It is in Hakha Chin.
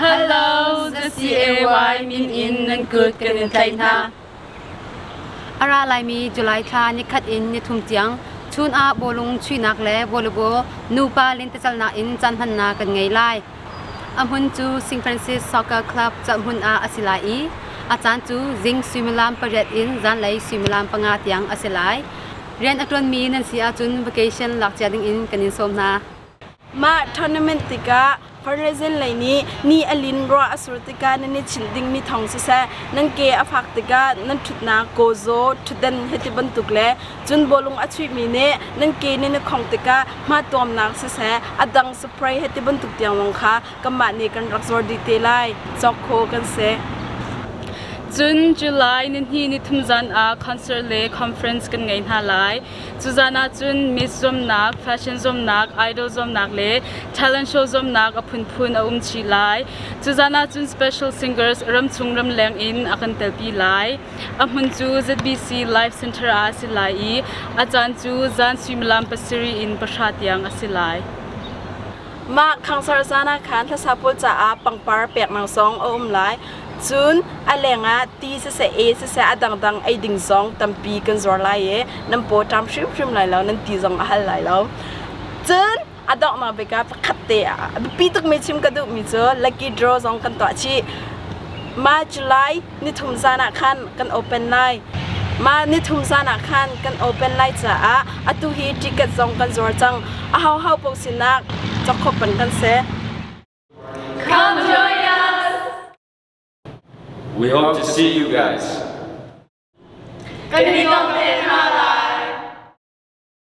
Hello, ZCAY min in nan kut kan in tlaih hna. A ra laimi July thla nikhat in nithum tiang chun ah bawlung chuihnak le volleyball nupa lentecelnak in caan hmannak kan ngei lai. A hmun cu St. Francis Soccer Club hmun ah a si lai i a caan cu zing suimilam pariat in zanlei suimilam panga tiang a si lai. Rian a ṭuanmi nan si ahcun vacation lak cia dingin kan in sawm hna. Mah tournament tikah fundraising lei nih ni a lin ruah a sur tikah nan i chinh dingmi thong siseh, nan ke a fak tikah nan ṭhutnak kawzaw, ṭhutdan heti bantuk le cun bawlung a chuihmi nih nan ke nih na khong tikah hmatuamnak siseh, a dang spray heti bantuk tiang zong kha kanmah nih kan rak zuar dih te lai. Cawk khawh kan si. Cun July nihnih nithum zan ah concert le conference kan ngei hna lai. Cu zan ah cun Miss zuamnak, fashion zuamnak, idol zuamnak le talent show zuamnak a phunphun a um chih lai. Cu zan ah cun special singers ramchung ramleng in a kan telpi lai. A hmun cu ZBC Life Center ah a si lai i a caan cu zan suimilam pasarih in pahra tiang a si lai. Mah khangsar zan ah khan hlasa pawl caah pangpar peknak zong a um lai. Cun a lengah ti siseh, e siseh a dangdang ei ding zong tampi kan zuar lai i nan paw ṭam hrimhrim lai lo, nan ti zong a hal lai lo. Cun a donghnak bik ah pakhat te a biapi tukmi chim ka duhmi cu lucky draw zong kan tuah chih. Mah July nithum zan ah khan kan open lai. Mah nithum zan ah khan kan open lai caah atu hi ticket zong kan zuar cang. A hoho paoh sinah cawk khawh pan kan si. Come join us! We hope to see you guys. Kan i tong te hna lai.